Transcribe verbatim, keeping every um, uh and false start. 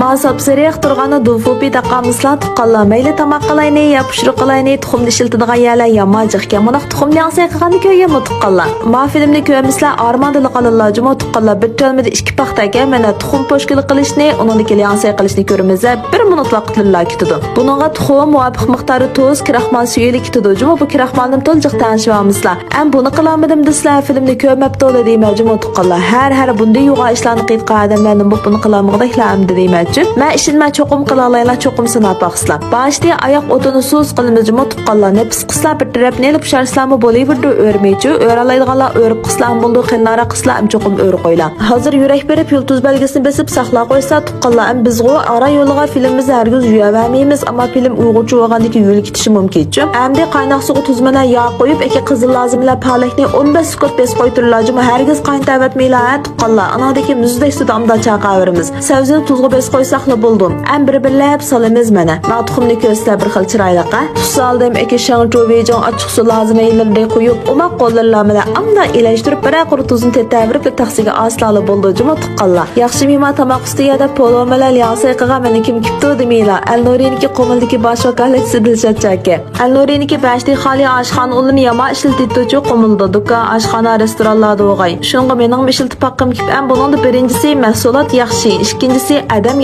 ما ساپسېرىق تۇرغاندا دۇفۇپى تاقامىسىلا تۇغقانلار، مەيلى تاماق قىلاينى يا پۇشۇرۇق قىلاينى، تۇخۇمنى ئىشلىتىدىغان يەرلەر يامان جىقكەن. مۇنداق تۇخۇم لياڭسەي قىلغاننى كۆرگەنمۇ تۇغقانلار؟ ما فىلىمنى كۆرمىسىلەر ئارماندىلا قالىلا جۇمۇ تۇغقانلار. بىر تۈەلمىدە ئىككى پاختا ئىكەن، مانا تۇخۇم پوشكىلى قىلىشنى، ئۇنىڭدىكى لياڭسەي قىلىشنى كۆرىمىز، بىر مىنۇت ۋاقىتلىرىلا كېتىدۇ. بۇنىڭغا تۇخۇم، مۇۋاپىق مىقداردا تۇز، كىراخمال سۈيىلا كېتىدۇ جۇمۇ. بۇ كىراخمالنىمۇ تولا جىق تەڭشىۋالمىسىلەر. ئەم بۇنى قىلالمىدىم دېسىلەر، فىلىمنى كۆرمەپتۇ دەيمەن جۇمۇ تۇغقانلار. ھەر ھەر بۇنداق يوغان ئىشلارنى قىلىدىغان ئادەملەرنىڭ بۇ بۇنى قىلالمىغۇدەكلا ئەمدى دەيمەنچۇ. مەن ئىشىنىمەن، چوقۇم قىلالايلا، چوقۇم سىناپ باقسىلا. باشتى ئاياق ئوتىنى سۇس قىلىمىز جۇمۇ تۇغقانلار. نېپىز قىسلا بىر تەرەپنى ئېلىپ، شارسىلارمۇ بولۇۋېرىدۇ ئۆرمەيچۇ. ئۆرەلەيدىغانلار ئۆرۈپ قىسلا ھەم بولىدۇ، قېلىنراق قىسلا ھەم چوقۇم ئۆرە قويلا. ھازىر يۈرەك بېرىپ يۇلتۇز بەلگىسىنى بېسىپ ساقلاپ قويسا تۇغقانلار، ئەم بىزغۇ ئارا يولىغا فىلىمىمىزنى ھەرگىز يۇياۋەرمەيمىز، ئەمما فىلىم ئۇيغۇرچە بولغاندىكىن يۇيۇلۇپ كېتىشى مۇمكىنچۇ. ئەمدى قايناق سۇغا تۈزمىلەر ياغ قويۇپ، ئەكە قىزىل لازىمىلەر پالەكنى ئون بەش سېكۇنت بېسىپ قويتۇرلا جۇمۇ، ھەرگىز قاينىتىۋەتمەيلا ھە تۇغقانلار. ئانىڭدىن كېيىن مۇزدەك سۇدا ئامدا چاقاۋېرىمىز. سەۋزىنى تۇزغا بېسىپ قويساقلا بولىدۇ. ئەم بىر بىرلەپ سالىمىز مانا. ما تۇخۇمنى كۆرسىلەر بىر خىل چىرايلىق ھە. تۇز سالدىم، ئەكە شاڭچۇ ۋېيجىڭ ئاچچىق سۇ لازىمەيلىرىنى قويۇپ، ئوماق قوللىرىلا بىلەن ئامدا ئىلەشتۈرۈپ، بىرەر قۇر تۇزنى تېتەۋېرىپ، تاخسىگە ئاسلالا بولىدۇ جۇمۇ تۇغقانلار. ياخشى مېھمان تاماق ئۈستى يەردە پولۇ بىلەن لياڭسەي قىلغان مېنى كىم كېپتۇ دېمەيلا. ئەلنۇرىنىڭكى قۇمۇلدىكى باش ۋاكالەتچىسى دىلشات چاكى. ئەلنۇرىنىڭكى بەشتى خالى ئاشخانا ئۇلىنى يامان ئىشلىتىدۇچۇ قۇمۇلدا، دۇكان، ئاشخانا، رېستورانلاردا بولغاي. شۇنىڭغا مېنىڭمۇ ئىشلىتىپ باققۇم كېلىپ، ئەم بۇنىڭدا بىرىنچىسى مەھسۇلات ياخشى، ئىككىنچىسى ئادەم